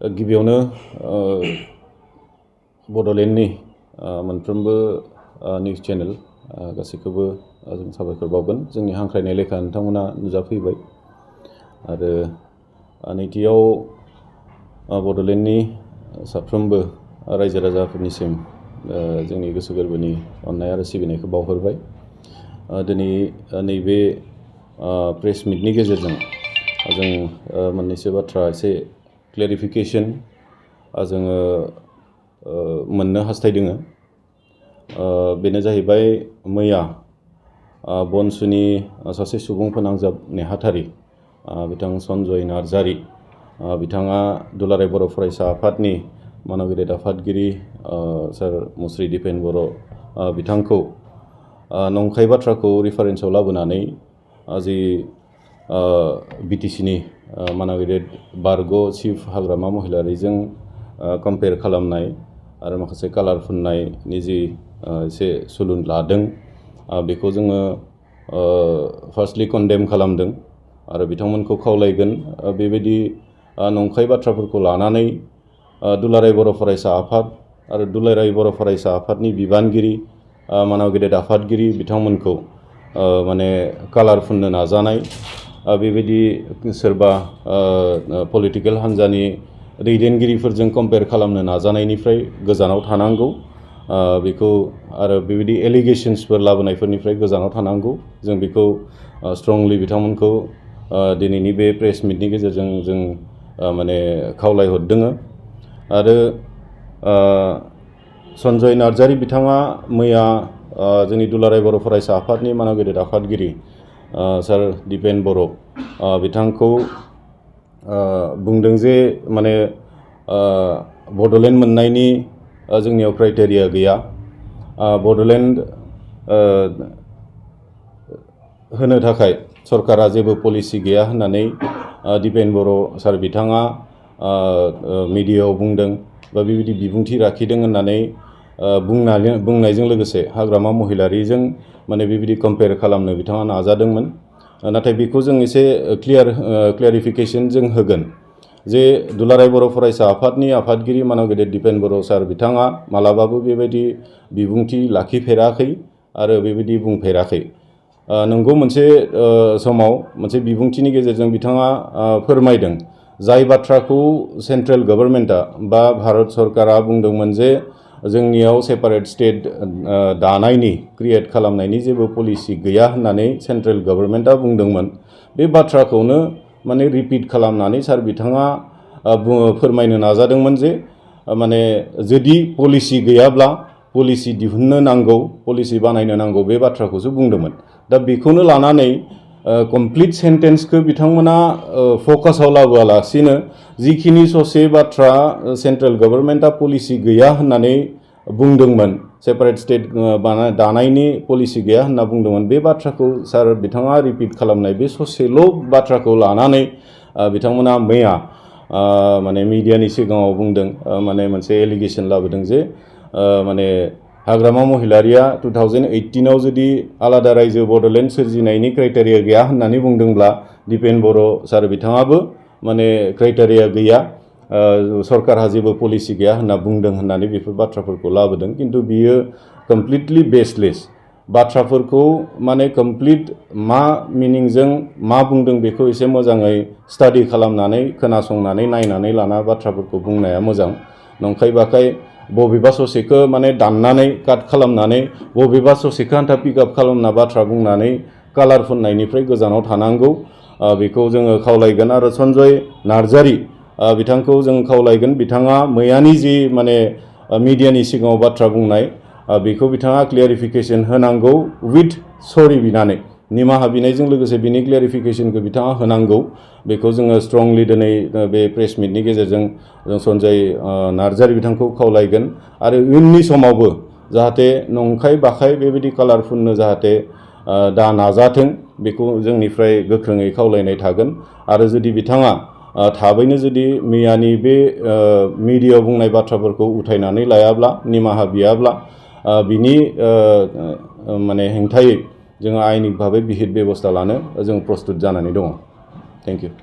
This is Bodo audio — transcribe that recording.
गिबियावनो बड'लेण्डनि मोनफ्रोमबो निउस चेनेल गासैखौबो जों साबायखर बावगोन जोंनि हांख्रायनाय लेखा नोंथांमोना नुजाफैबाय आरो नैथियाव बड'लेण्डनि साफ्रोमबो रायजो राजाफोरनिसिम जोंनि गोसो गोरबोनि अननाय आरो सिबिनायखौ बावहरबाय दिनै नैबे प्रेस मिटनि गेजेरजों जों मोननैसो बाथ्रा एसे क्लेरिफिकेसन जोङो मोननो हास्थायदों बेनो जाहैबाय मैया बनसुनि सासे सुबुं फोनांजाब नेहाथारि बिथां सन्जय नार्जारि बिथाङा दुलाराय बर' फरायसा आफादनि मानगिरि आफादगिरि सार मुस्रि दिपेन बर' बिथांखौ नंखाय बाथ्राखौ रिफारेन्सआव लाबोनानै जि बिटिसिनि मानगिरि बारग' चिफ हाग्रामा महिलारिजों कम्पेयार खालामनाय आरो माखासे कालार फुननायनि जि एसे सुलुन लादों बेखौ जोङो फार्स्टलि कन्डेम खालामदों आरो बिथांमोनखौ खावलायगोन बेबायदि नंखाय बाथ्राफोरखौ लानानै दुलाराय बर' फरायसा आफाद आरो दुलाराय बर' फरायसा आफादनि बिबानगिरि मानगिरि आफादगिरि बिथांमोनखौ माने कालार फुननो नाजानाय बेबायदि सोरबा पलिटिकेल हान्जानि दैदेनगिरिफोरजों कम्पेयार खालामनो नाजानायनिफ्राय गोजानाव थानांगौ बेखौ आरो बेबायदि एलिगेशन्सफोर लाबोनायफोरनिफ्राय गोजानाव थानांगौ जों बेखौ स्ट्रंलि बिथांमोनखौ दिनैनि बे प्रेस मिटनि गेजेरजों जों माने खावलायहरदों आरो सन्जय नार्जारि बिथाङा मैया जोंनि दुलाराय बर' फरायसा आफादनि मानगिरि आफादगिरि सार दिपेन बर' बिथांखौ बुंदों जे माने बड'लेण्ड मोननायनि जोंनियाव क्राइटेरिया गैया बड'लेण्ड होनो थाखाय सरकारा जेबो पलिसि गैया होननानै दिपेन बर' सार बिथाङा मिडियायाव बुंदों बा बेबायदि बिबुंथि लाखिदों होननानै बुंनायजों लोगोसे हाग्रामा महिलारिजों माने बेबायदि कम्पेयार खालामनो बिथाङा नाजादोंमोन नाथाय बेखौ जों एसे क्लियारिफिकेसन जों होगोन जे दुलाराय बर' फरायसा आफादनि आफादगिरि मानगिरि दिपेन बर' सार बिथाङा मालाबाबो बेबायदि बिबुंथि लाखिफेराखै आरो बेबायदि बुंफेराखै नंगौ मोनसे समाव मोनसे बिबुंथिनि गेजेरजों बिथाङा फोरमायदों जाय बाथ्राखौ सेन्ट्रेल गभर्नमेन्टआ बा भारत सरकारा बुंदोंमोन जे जोंनियाव सेपारेट स्टेट दानायनि क्रिएट खालामनायनि जेबो पलिसि गैया होननानै सेन्ट्रेल गभर्नमेन्टआ बुंदोंमोन बे बाथ्राखौनो माने रिपिट खालामनानै सार बिथाङा फोरमायनो नाजादोंमोन जे माने जुदि पलिसि गैयाब्ला पलिसि दिहुननो नांगौ पलिसि बानायनो नांगौ बे बाथ्राखौसो बुंदोंमोन दा बेखौनो लानानै कमप्लिट सेन्टेन्सखौ बिथांमोना फकासाव लाबोआलासिनो जिखिनि ससे बाथ्रा सेन्ट्रेल गभर्नमेन्टआ पलिसि गैया होननानै बुंदोंमोन सेपारेट स्टेट दानायनि पलिसि गैया होनना बुंदोंमोन बे बाथ्राखौ सार बिथाङा रिपिट खालामनाय बे ससेल' बाथ्राखौ लानानै बिथांमोना मैया माने मिडियानि सिगाङाव बुंदों माने मोनसे एलिगेसन लाबोदों जे माने हाग्रामा महिलारिया 2018आव जुदि आलादा रायजो बड'लेण्ड सोरजिनायनि क्राइटेरिया गैया होननानै बुंदोंब्ला दिपेन बर' सार बिथाङाबो माने क्राइटेरिया गैया सरकारहा जेबो पलिसि गैया होनना बुंदों होननानै बेफोर बाथ्राफोरखौ लाबोदों किन्तु बियो कमप्लिटलि बेसलेस बाथ्राफोरखौ माने कमप्लिट मा मिनिंजों मा बुंदों बेखौ एसे मोजाङै स्टाडि खालामनानै खोनासंनानै नायनानै लाना बाथ्राफोरखौ बुंनाया मोजां नंखाय बाखाय बबेबा ससेखौ माने दाननानै काट खालामनानै बबेबा ससेखौ आन्था पिकआप खालामना बाथ्रा बुंनानै कालार फुननायनिफ्राय गोजानाव थानांगौ बेखौ जोङो खावलायगोन आरो सन्जय नार्जारि बिथांखौ जों खावलायगोन बिथाङा मैयानि जि माने मिडियानि सिगाङाव बाथ्रा बुंनाय बेखौ बिथाङा क्लियारिफिकेसन होनांगौ उइथ सरि बिनानै निमाहा बिनायजों लोगोसे बिनि क्लियारिफिकेसनखौ बिथाङा होनांगौ बेखौ जोङो स्ट्रंलि दिनै बे प्रेस मिटनि गेजेरजों जों सन्जय नार्जारि बिथांखौ खावलायगोन आरो इयुननि समावबो जाहाथे नंखाय बाखाय बेबायदि कालार फुननो जाहाथे दा नाजाथों बेखौ जोंनिफ्राय गोख्रोङै खावलायनाय थागोन आरो जुदि बिथाङा थाबैनो जुदि मैयानि बे मिडियायाव बुंनाय बाथ्राफोरखौ उथायनानै लायाब्ला निमाहा बियाब्ला बिनि माने हेंथायै जोङो आयेनिक भाबै बिहित बेबस्था लानो जों प्रस्तुत जानानै दङ थेंक इउ